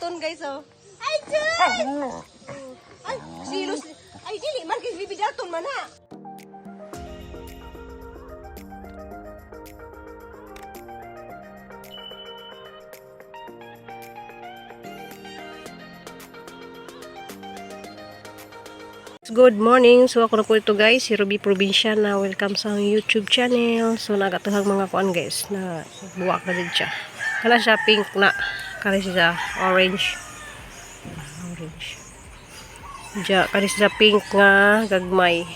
Dalton, guys, oh. Ay, Jay! Ay, silos. Ay, dili man kay Baby Dalton man ha. Good morning. So ako na po ito, guys, si Ruby Provinciana. Welcome sa akong YouTube channel. So nagatuhang mga kuan, guys, na buwak na din siya. Kana siya pink na. Kana siya orange. Orange. Diya, kani siya pink nga gagmay.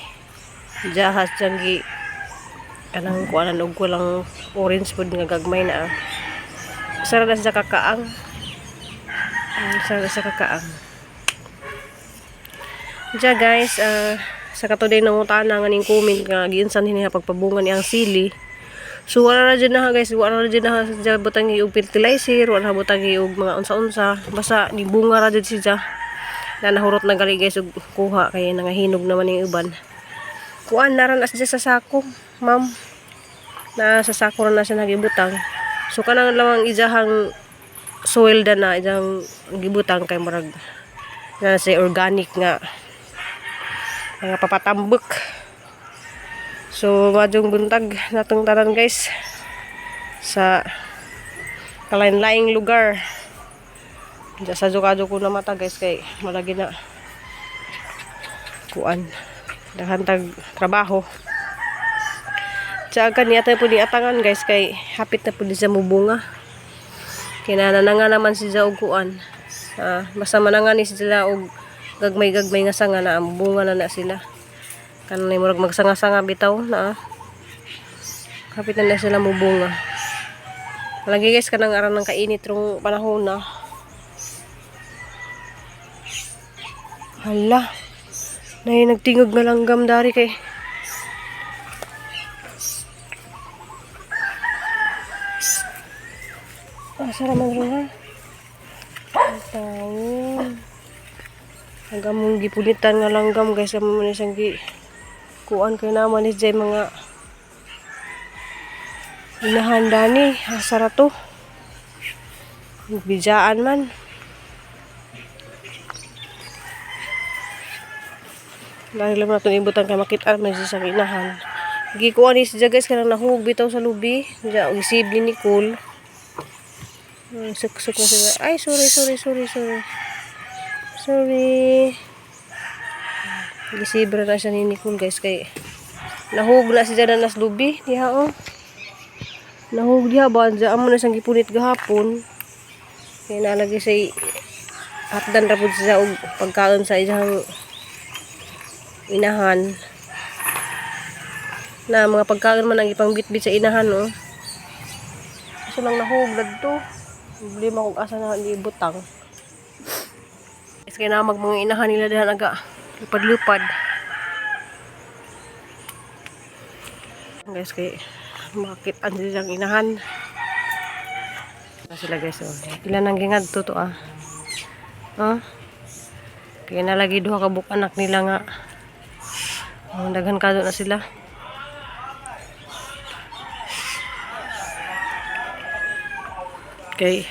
Diya has diyang gi kanang kuanan og walang orange pod nga gagmay na. Ah. Sara na siya kakaang. Sara na siya kakaang. Diya, guys, sa katuday ng utana nga ning comment nga giunsan hini pagpabunga ni ang sili. So wala ra jud na ha, guys, wala ra jud na ha siya butang og fertilizer, wala ra butang og mga unsa-unsa, basta ni bunga ra jud siya. Na nahurot na gali, guys, og kuha kay nangahinog naman yung uban. Kuan na ra na siya sa sako, ma'am. Na sa sako ra na siya nagibutang. So kanang lamang ijahang soil da na ijang gibutang kay murag na sa organic nga mga papatambok. So, madyong buntag natong tanan, guys, sa kalain-laing lugar. Diya sa jukado ko na mata, guys, kay malagi na kuan. Daghan tag trabaho. Tsaka kaniya tayo po ni atangan, guys, kay hapit na po di siya mubunga. Kinana na nga naman siya og kuan. Ah, basta manangan ni sila og gagmay-gagmay nga sanga na ang bunga na na sila. Kanang murag magsanga-sanga bitaw na. Ah. Hapit na na sila mubunga. Lagi, guys, kanang aran ng kainit rong panahon na. Hala. Nay nagtingog nga langgam dari kay. Asa raman ro ha? Ang tawon. Ang among gipunitan nga langgam, guys, amo man siyang gi kuan kay naman ni jay mga inahanda ni asa ra to. Bijaan man. Dahil lang natin ibutan kay makita man siya sa inahan. Gikuan ni siya, guys, kanang nahug bitaw sa lubi. Diya gisib ni Nicole. Ay, suksok na sila. Ay, sorry, sorry, sorry, sorry. Sorry. Gisibra na siya ni Nicole, guys, kay nahug na siya na nas lubi. Diha oh. Nahug diha ba? Diya amo na siyang gipunit gahapon. Kaya nalagay sa hatdan ra pud siya og pagkaon sa iyang inahan. Na mga pagkaon man ang ipangbitbit sa inahan oh. Kaso lang nahug to. Problema kung asa na ibutang. Guys, kaya na mag mga inahan nila diha naga lupad-lupad. Guys, kay makita silang inahan. Na sila, guys, oh. Ilan ang gingadto to ah. Oh. Kaya nalagi duha ka buok anak nila nga. Ang daghan kado na sila. Kay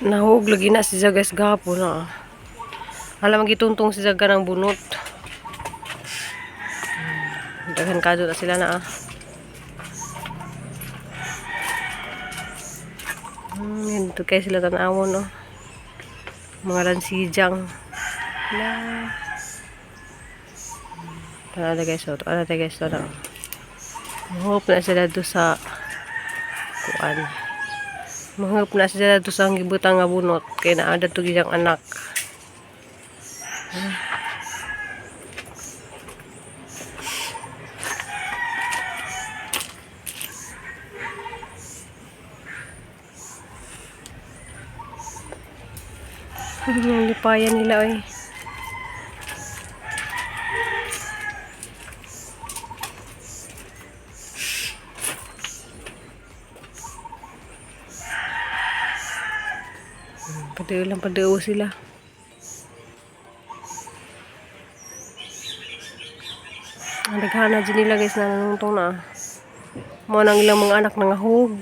nahug lagi na si guys gahapon na. Alam gituntong si Zaga ng bunot. Daghan kado na sila na ah. Yan to kay sila tanawon no. Mga lansijang. Na. Tara guys, so, tara guys, to na. Hope na sila do sa kuan. Mahop na sila do sa gibutang nga bunot kay naa to giyang anak. Ang lipayan nila oy. Padeo lang padeo sila. Ang daghana dyan nila, guys, na nanungtong na. Mo nang ilang mga anak nangahog.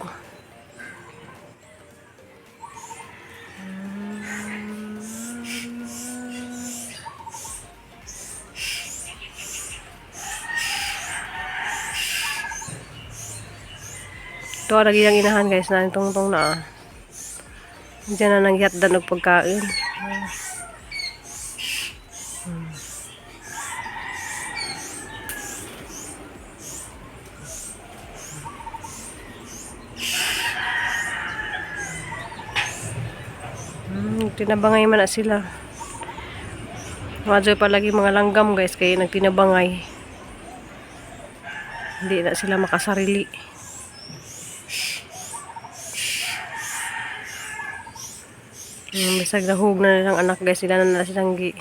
Ito lagi ang inahan, guys, na tungtong na ah. Diyan na nanghihatdan og pagkain. Tinabangay man na sila. Madyo pa lagi mga langgam, guys, kay nagtinabangay. Hindi na sila makasarili. Bisag nahug na nilang anak, guys, sila na na silang gi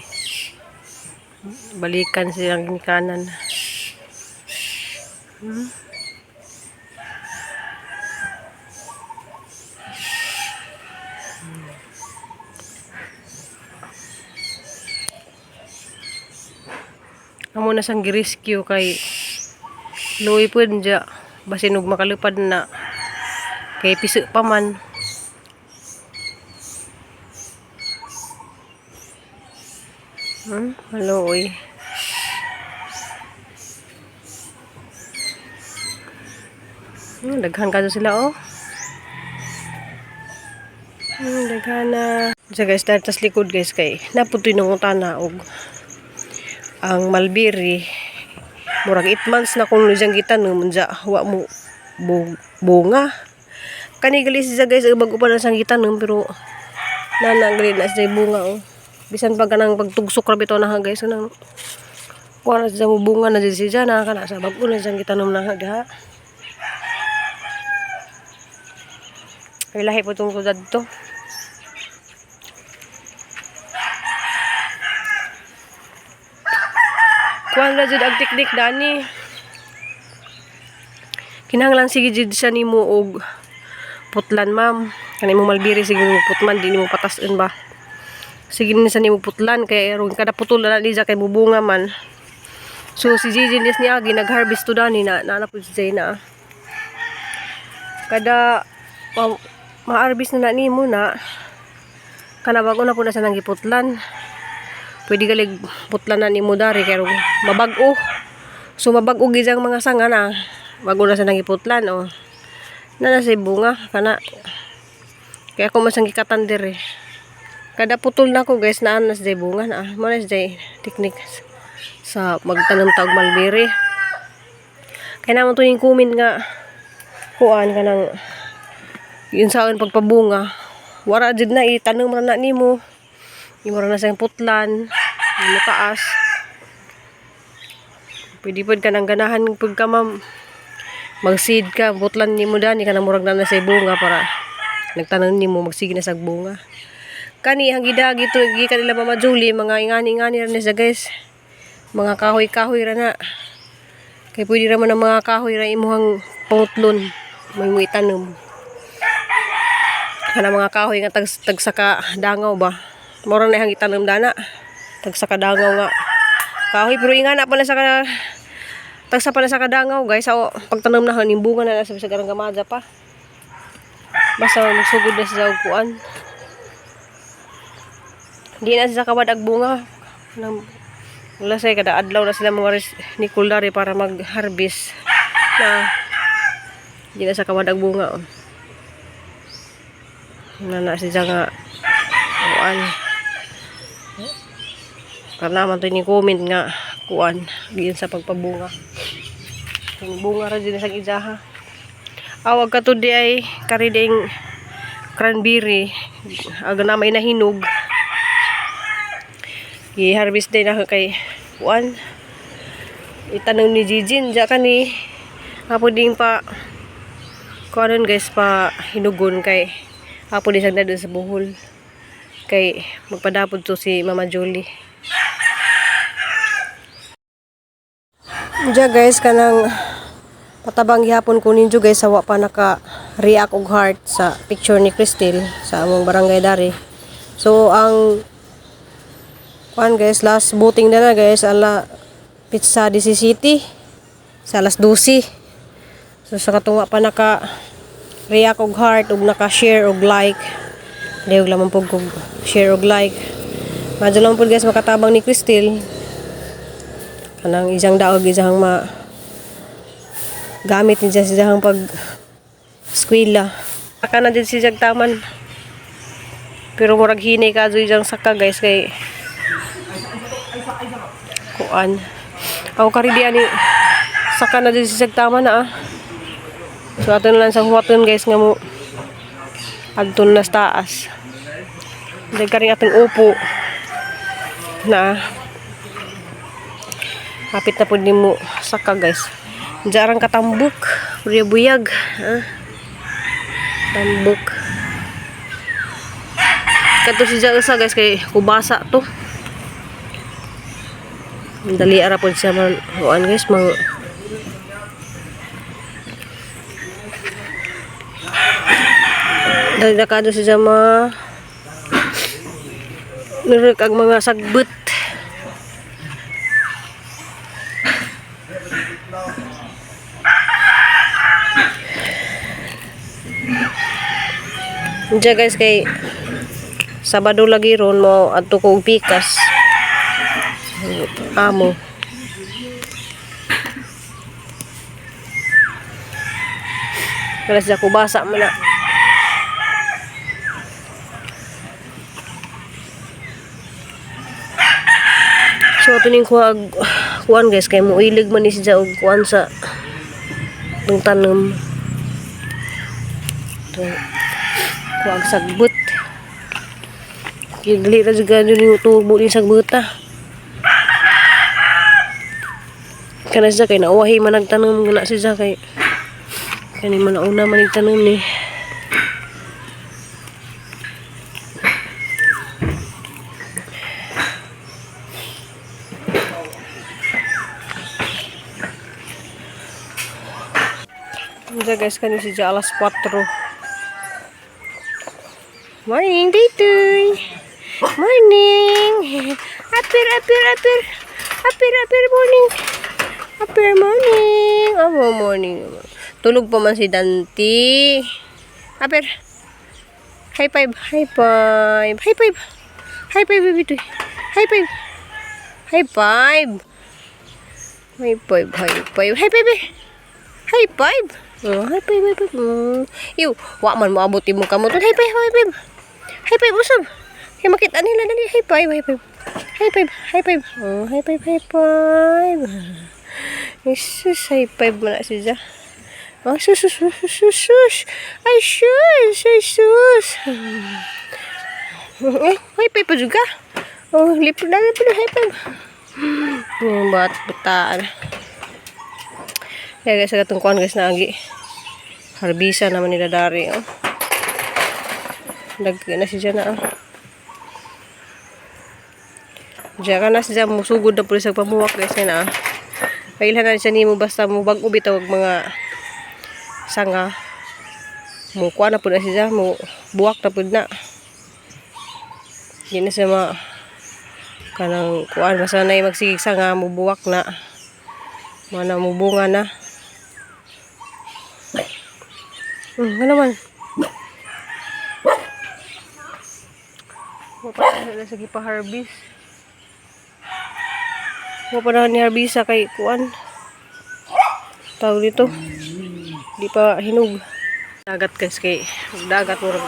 balikan silang ginikanan. Amo na sang gi-rescue kay luoy pud dya basin og makalupad na kay piso pa man. Maluoy. Daghan kayo sila oh. Daghan na. So guys, dahil tas likod, guys, kay naputoy ng utana og ang mulberry, murag 8 months na kung niyang gitanom unja wa mo bunga. Kani gali siya, guys, bago pa na siyang gitanom pero nana gali na siya bunga oh. Bisan pa kanang pagtugsok ra bitaw na ha, guys, kanang kuha na siya mo bunga na jud siya na kana sa bag-o na siyang gitanom na diha. Kay lahi po itong dadto. Kuan ra jud ang teknik dani. Kinahanglan sige jud siya nimo og putlan, ma'am. Kani mo mulberry, sige mo putlan, di nimo patas-on ba. Sige ni sa nimo putlan kay aron kada putol na niya kay bubunga man. So si Gigi ni niagi nag-harvest to dani na na pud si Jay na. Kada ma-harvest na na nimo na kana, bago na po na sa nang giputlan. Pwede galig putlan na nimo dari kay aron mabag-o. So mabag-o gid ang mga sanga na bago na sa nang giputlan oh. Na na say bunga kana. Kaya ako man sang gikatan diri. Kada putol na ko, guys, naa na siya bunga na. Mo na siya technique sa magtanom ta og mulberry. Kaya naman to yung comment nga kuan kanang yun sa pagpabunga. Wara jud na itanom ra na nimo. Imo ra na siyang putlan, imo taas. Pwede pod ka nang ganahan pud ka, ma'am. Mag-seed ka, putlan nimo dani kanang murag na na say bunga para nagtanom nimo magsige na sag bunga. Kani ang gidagi to gikan nila Mama Julie, mga ingani-ingani ra ni siya, guys. Mga kahoy-kahoy ra na. Kay pwede ra man ang mga kahoy ra imuhang pangutlon, may mo itanom. Kana mga kahoy nga tag tagsaka dangaw ba. Mora na ihang itanom dana. Tagsaka dangaw nga kahoy pero ingana pala sa ka tagsa pala sa kadangaw, guys. Sa pagtanom na haning bunga na sa garang gamaja pa. Basta magsugod na siya og kuan. Di na siya kawad ag bunga. Nang wala say kada adlaw na sila mga Nicole dari para mag-harvest na di na sa kawad ag bunga. Oh. Na na siya nga kuan. Kana man to ni comment nga kuan giyon sa pagpabunga. Ang bunga ra din sa ijaha. Awag ka to di ay kari ding cranberry. Aga na may nahinog. I-harvest din ako kay kuan. Itanong ni Jijin diya kani. Apo din pa kuanon, guys, pa hinugon kay apo din siya doon sa Bohol. Kay magpadapod to si Mama Julie. Diya, guys, kanang patabang gihapon ko ninyo, guys, sa wa pa naka react og heart sa picture ni Cristel sa among barangay dari. So ang kuan, guys, last voting na na, guys, ala Pizza City sa alas 12. So sa katong wa pa naka react og heart ug naka share og like. Dayog lamang pud kog share og like. Madyo lang pud, guys, makatabang ni Cristel. Kanang isang daog isang ma gamit niya sa iyang pag Eskwela. Saka na din si Jagtaman. Pero murag hinay ka dyan saka, guys, kay kuan. Ako kari di ani saka na din si Jagtaman na ah. So ato na lang sa huwaton, guys, nga mo adto na sa taas. Diyan ka rin atong upo na hapit na po mo saka, guys. Diyan katambok, buyag. Ah. Tambok. Kato si Jasa, guys, kay kubasa to. Dali ara po siya man kuan, guys, mga dali na kado siya ma nurek ang mga sagbot. Diyan, guys, kay Sabado lagi ron mo adto ko og pikas. Amo. Kaya siya kubasa man na. So ato ning kuha kuan, guys, kay muilig man ni siya og kuan sa itong tanom. Ito, kuha ang sagbot. Kaya dali ra jud gani yung tubo ni sagbot ah. Kana siya kay nauwahi man nagtanom na siya kay kani man nauna man nagtanom ni. Diyan, guys, kani siya alas 4. Morning, Titoy. Morning. Apir, apir, apir. Apir, apir, morning. Apir, morning. Oh, morning. Tulog pa man si Dante. Apir. High five, high five. High five. High five, baby Toy. High five. High five. High five, high five. High five, eh. High five. Oh, high five, high five. Ew, wa man moabot imong kamot. High five, high five. High five, usab. Kay makita nila, dali. High five, high five. High five, high five. Oh, high five, high five. Jesus, high five man na siya. Oh, sus, sus, sus, sus, sus. Ay, sus, ay, sus. Eh, high five pa juga. Oh, lip na, lip na, high five. Yung bat, butaan. Kaya, guys, sa katong kuan, guys, naagi. Harbisa naman nila dari, oh. Dag na siya na, oh. Diyan ka na siya, musugod na po sa pamuwak, guys, na, ah. Pailhan na siya nimo basta mo bag-o bitaw og mga sanga. Mo kuha na po na siya, mo buwak na po na. Di na siya ma kanang kuan basta na magsigig sanga mo buwak na. Mana mo bunga na. Ano man? Wa pa na sa gipa-harvest. Wa pa na ni harbisa kay kuan. Tawag dito. Di pa hinog. Dagat, guys, kay dagat murag.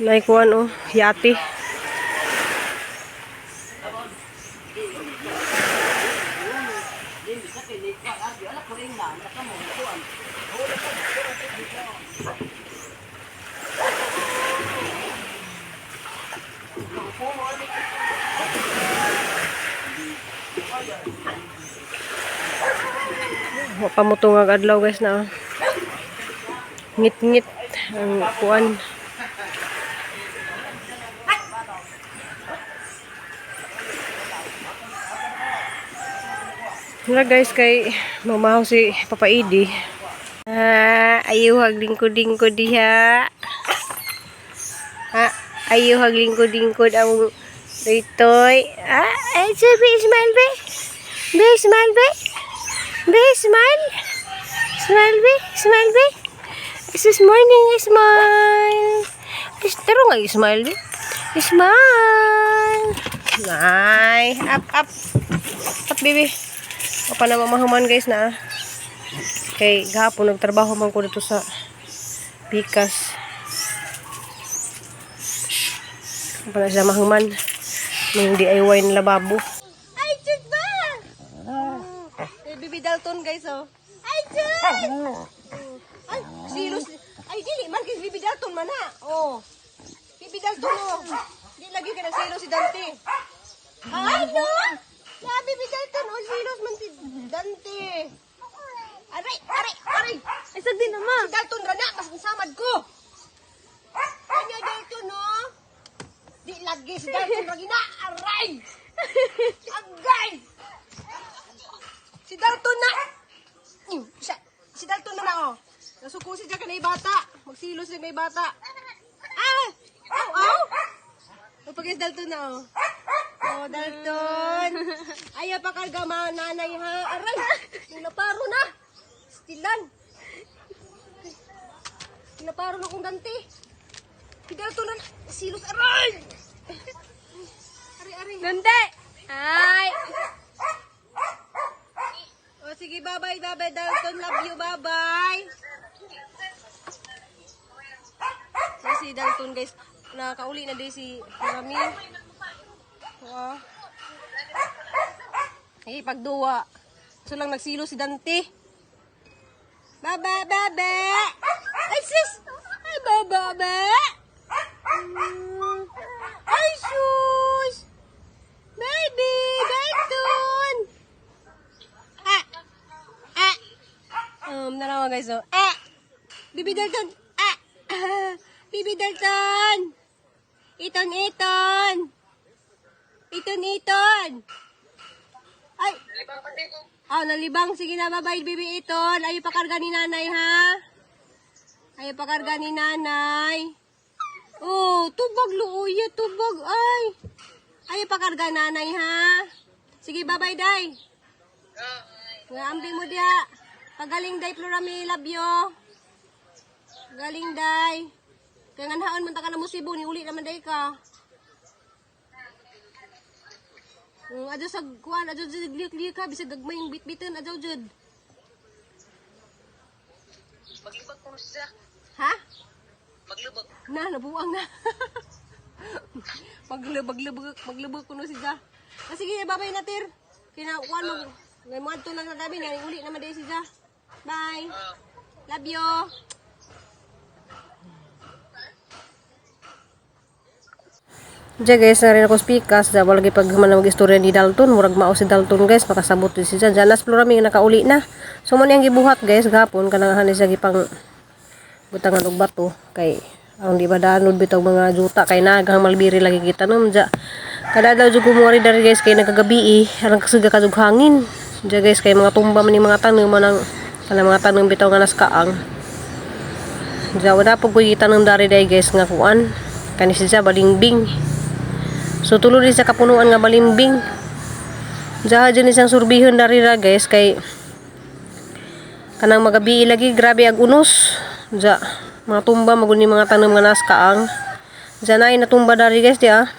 Nay kuan oh, yati. Wa pa mo tungag adlaw, guys, na. Ngit-ngit ang kuan. Mura, guys, kay mamahaw si Papa Idi. Ah, ayuhag lingkod-lingkod diha. Ah, ayuhag lingkod-lingkod ang Toy. Ah, ay, be, smile, be. Be, smile, be. Be, smile. Smile, be. Smile, be. This is morning, smile. Ay, taro nga, smile, be. Smile. Ay, up, up. Up, baby. O pa na mamahuman, guys, na. Kay gahapon nagtrabaho man ko dito sa pikas. Pa na siya mahuman. May DIY na lababo. Ay, chut ba? Eh, Bibi Dalton, guys, oh. Ay, chut! Ay, silos. Ay, dili man kay Bibi Dalton man ha. Oh. Bibi Dalton, oh. Di lagi ka nagsilo si Dante. Ay, no! Na, Bibi Dalton, oh, silos man si Dante. Aray, aray, aray! Ay, sagdi na ma. Si Dalton ra na, mas samad ko. Ano Dalton, no? Di lagi si Dalton lagi na. Aray! Agay! Si Dalton na! Si Dalton na na, oh. Nasuko siya kanay bata. Magsilo siya may bata. Ah! Aw, aw! O, pag si Dalton na, oh. Oh, Dalton. Ayaw pa karga mga nanay, ha. Aray! Naparo na. Stilan. Pinaparo na kong dante. Dalton na. Silos, aray! Aray, aray. Dante! Ay! O sige, bye-bye, bye-bye, Dalton. Love you, bye-bye. So, si Dalton, guys, nakauli na din si Rami. Oo. Eh, pagduwa. So lang nagsilo si Dante. Baba, baba. Ay, sis! Ay, baba, baba. Ay, sus! Baby, Dalton! Ah! Ah! Narawa, guys, oh. Ah! Bibi Dalton! Ah! Ah! Bibi Dalton! Iton, iton! Iton, iton! Ay! Oh, nalibang. Sige na, bye-bye, Bibi Iton. Ayaw pa karga ni nanay, ha? Ayaw pa karga ni nanay. Oh, tubag, luuya, tubag. Ay! Ayaw pa karga nanay, ha? Sige, bye-bye, day. Nga, ambing mo diya. Pagaling, day, Florami, love you. Galing, day. Kaya nga haon man ta ka na mo Cebu, ni uli naman day ka. Adyo sa kuan, adyo jud liuk-liuk ka, bisag gagmay yung bitbiton, adyo jud. Maglibag ko siya. Ha? Maglibag. Na, nabuang na. Maglubag, lubag, maglubag kuno siya. Ah, sige, babay na, tir. Kina kuan mo. Ngay mo adto lang na dami, nga uli naman day siya. Bye. Love you. Diya, guys, na rin ako speakers. Diya, wala pag man mag istorya ni Dalton. Murag mao si Dalton, guys. Makasabot din siya. Diya, nas Florami nga nakauli na. So, mo niyang gibuhat, guys. Gapon, kanang hanis siya gipang butangan og bato. Kay, aron di ba danod bitaw mga juta. Kay nagang malbiri lagi kita nom. Diya, kada daw jud kumuha dari, guys. Kay nagkagabi eh. Arang kasuga kadug hangin. Diya, guys, kay mga tumba man ni mga tanom. Manang, kanang mga tanom bitaw nga naskaang. Diya, wala po ko tanom dari day, guys, nga kuan. Kani siya balingbing. So tulo din sa kapunuan nga balimbing. Diya dyan isang surbihon dari ra, guys, kay kanang magabi lagi grabe ag unos. Diya mga tumba maguni mga tanom nga naskaang. Diya na natumba dari, guys, diya.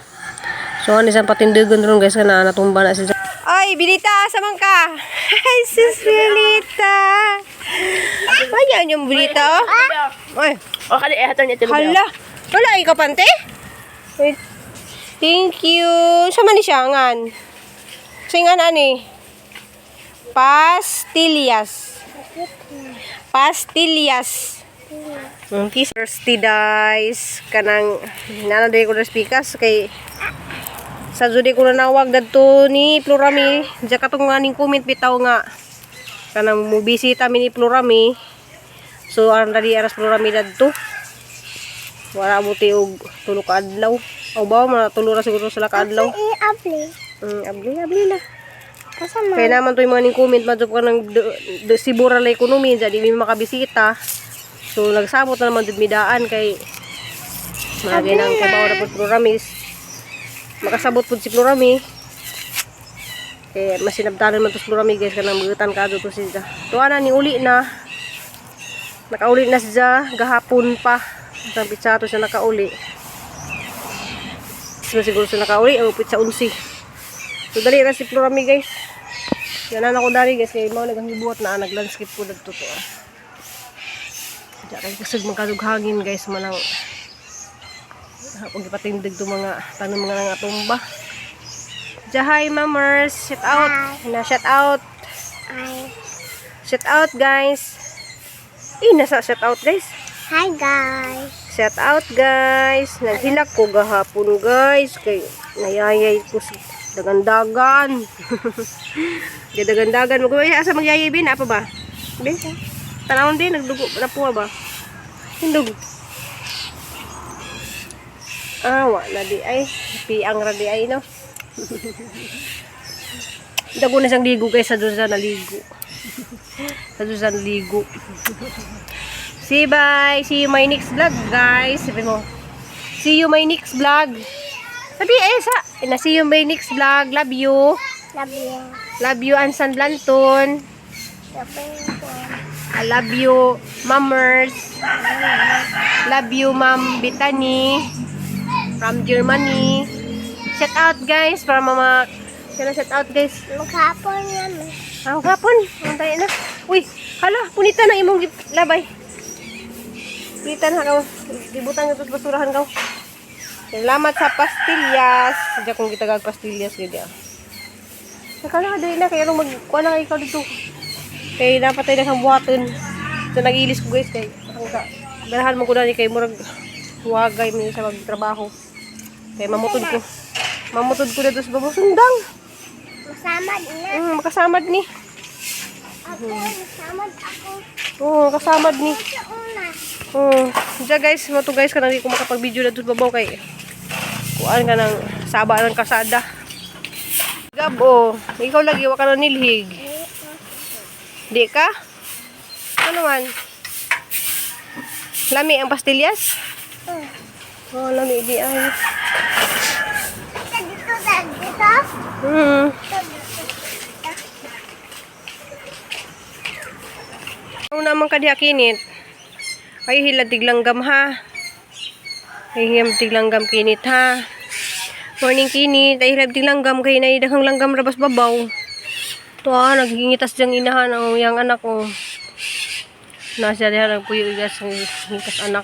So ano isang patindugon ron, guys, kana natumba na siya. Ay, Bilita, asa man ka? Ay, sis Bilita. Ayan yung Bilita, oh. Ay, O, kali, eh, hatol niya tulog. Hala, wala ikaw pante? Wait. Thank you. Sa man ni siya ngan? Sa nga ani? Pastillas. Pastillas. Okay, thirsty dice. Kanang nana day ko na speakers kay sa jud ko nanawag dadto ni Florami. Diya katong nga ning comment bitaw nga kanang mubisita mi ni Florami. So aron dali aras Florami dadto. Wala mo ti og tulo ka adlaw. O ba mga tulo ra siguro sila ka adlaw. Eh, abli. Abli abli na. Asa man? Kaya naman to yung mga ning comment man ka ng sibura la ekonomi jadi mi makabisita. So nagsabot na naman jud midaan kay mga ginang kabaw na pud Floramis. Makasabot pud si Florami. Kaya mas sinabtanan man to si Florami, guys, kanang magutan ka to siya. Tuwa na ni uli na. Nakauli na siya gahapon pa. Sa pitsato siya nakauli. So, siguro siya nakauli o pitsa 11. So dali ra si Florami, guys. Yan na ako dari guys kay mao nagang gibuhat na nag-landscape ko dadto to. Ah. Diya kay kusog man kadug hangin guys, manang hapon gipatindig to mga tanom mga nangatumba. Diya, hi mamers, shout out. Na shout out. Hi. Shout out guys. Eh, nasa shout out guys. Hi guys. Shout out guys. Naghilak ko gahapon guys kay nayayay ko sa dagandagan. Dagandagan mo asa magyayay bin apa ba? Bin. Tanawon din nagdugo na po ba? Hindog. Ah, wa na di ay piang ra di ay no. Dago na siyang ligo guys sa doon sa naligo. Sa doon sa naligo. See you, bye. See you my next vlog, guys. Sabi mo. See you my next vlog. Sabi eh sa na see you my next vlog. Love you. Love you. Love you Ansan Blanton. Love you. I love you, Mammers. Love you, Ma'am Bethany from Germany. Shout out guys para mama. Sila shout out guys. Maghapon naman. Ang hapon, ang tayo na. Uy, hala, punita na imong labay. Punita na ka. Gibutang ito sa basurahan ka. Salamat sa pastillas. Sadya kong gitagag pastillas gid ah. Saka na dali na kay anong mag kuha na kay ikaw dito. Kay napatay na kang buhaton. So nagilis ko guys kay ang ka. Ganahan mo ko dali kay murag huwagay mi sa magtrabaho. Kay mamutod ko. Mamutod ko dito sa babo sundang. Masamad na. Makasamad ni. Ako, masamad ako. Oo, kasamad ni. Sa una. Oo. Diya guys, mo to guys kanang di ko makapag-video na babaw kay kuan ka ng saba ng kasada. Gab oh, ikaw lagi wa ka na nilhig. Di ka? Ano man? Lami ang pastillas? Oh, lami di ay. Dito, dito, dito. Dito, dito. Ano naman ka diha kinit? Ay hilad tiglanggam ha. Ay hilad tiglanggam kinit ha. Morning kinit, ay hilad tiglanggam kay nay daghang langgam rabas babaw. To ah, naghingitas diyang inahan ang iyang anak ko. Nasa diha nagpuyo igas ang ngitas anak.